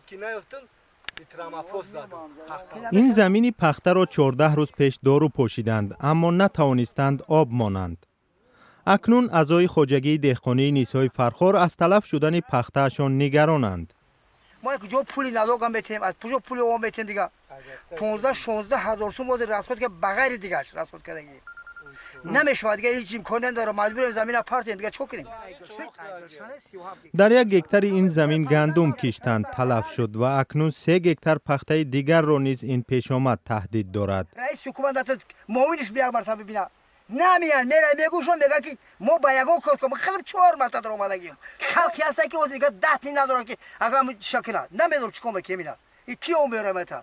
Ки наёфтам, нитроаммофос задам. Ин замини пахтаро 14 рӯз пеш дору пошиданд, аммо натавонистанд об монанд. Акнун аъзои хоҷагии деҳқонии Нисои Фархор аз талаф шудани пахтаашон нигаронанд. Мо куҷо пули налогам метиҳем, аз куҷо пули ом метиҳем? Дига 15-16 ҳазор сум ҳозир расход ка, ба ғайри дигаш расход кардагӣ намешавад. Дига ҳеҷ имкон надорам, маҷбурем замина партем. Дига чӣ кунем? Дар 1 гектари ин замин гандум киштанд, талаф шуд ва акнун 3 гектар пахтаи дигарро низ ин пешомад таҳдид дорад. Раиси ҳукумат, муовиниш бияк мартаба бибина. Намеян, мера мегӯшон, мега, ки мо ба ягон кор хелм чор марта дар омадагим. Халқи ҳаста, ки дига 10 тин надоранд, ки агар шакина намедонам чӣ кор мекунем. Ина ки ом меорамата?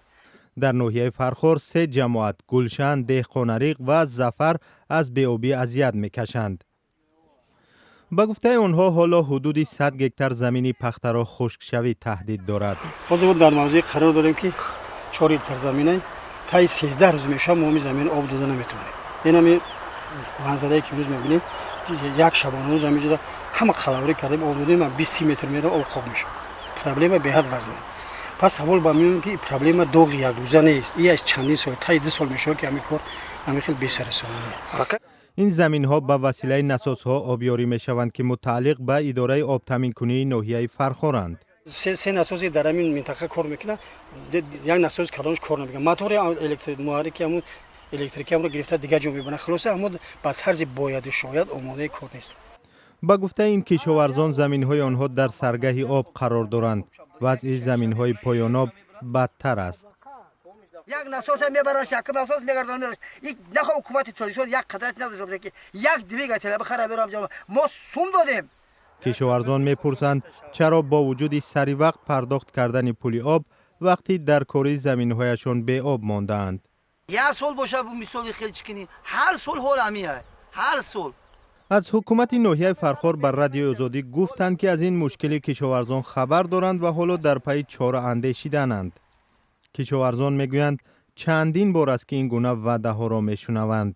Дар ноҳияи Фархор се ҷамоат: Гулшан, Деҳқонариқ ва Зафар аз беобӣ азият мекашанд. Ба гуфтаи онҳо, ҳоло ҳудуди 100 гектар замини пахтаро хушкшавӣ таҳдид дорад. Ҳозир мо дар мавзее қарор дорем, ки 4 гектар замина таи 13 рӯз мешавад, мо замин об дода наметавонем. Инами манзарае, ки имрӯз мебинем, як шабонарӯз ҳамиҷода ҳама қалаврӣ кардем, об додем, 20-30 метр мера об хок мешавад. Проблема беҳад вазнин. Пас савол ба меоем, ки проблема доғи якрӯза нест, и аз чандин сол, таи 2 сол мешавад, ки ҳамин кор ҳамин хел бесарасомонӣ. Ин заминҳо ба василаи насосҳо обёрӣ мешаванд, ки мутааллиқ ба идораи обтаъминкунии ноҳияи Фархоранд. Се насосе дар ҳамин минтақа кор мекунад, як насоси калонш кор намекунад. Мотори муҳаррики ҳамун электрикиамро гирифта, дигар ҷо мебаранд. Хулоса, ҳамо ба тарзи бояду шояд омодаи кор нест. Ба гуфтаи ин кишоварзон, заминҳои онҳо дар саргаҳи об қарор доранд. Вазъи заминҳои поёноб бадтар аст. Як насоса мебаранд, якм насос мегардонанд. Нахо ҳукумати Тоҷикистон як қадрат надошта бошад, ки як двигателя бихара, берам. Мо сум додем. Кишоварзон мепурсанд, чаро бо вуҷуди сари вақт пардохт кардани пули об, вақти дар кори заминҳояшон беоб мондаанд. Як сол боша, мисоли хел чӣ кунӣ? Ҳар сол ҳол ҳамия, ҳар сол. Аз ҳукумати ноҳияи Фархор ба Радиои Озодӣ гуфтанд, ки аз ин мушкили кишоварзон хабар доранд ва ҳоло дар пайи чора андешидананд. Кишоварзон мегӯянд, чандин бор аст, ки ин гуна ваъдаҳоро мешунаванд.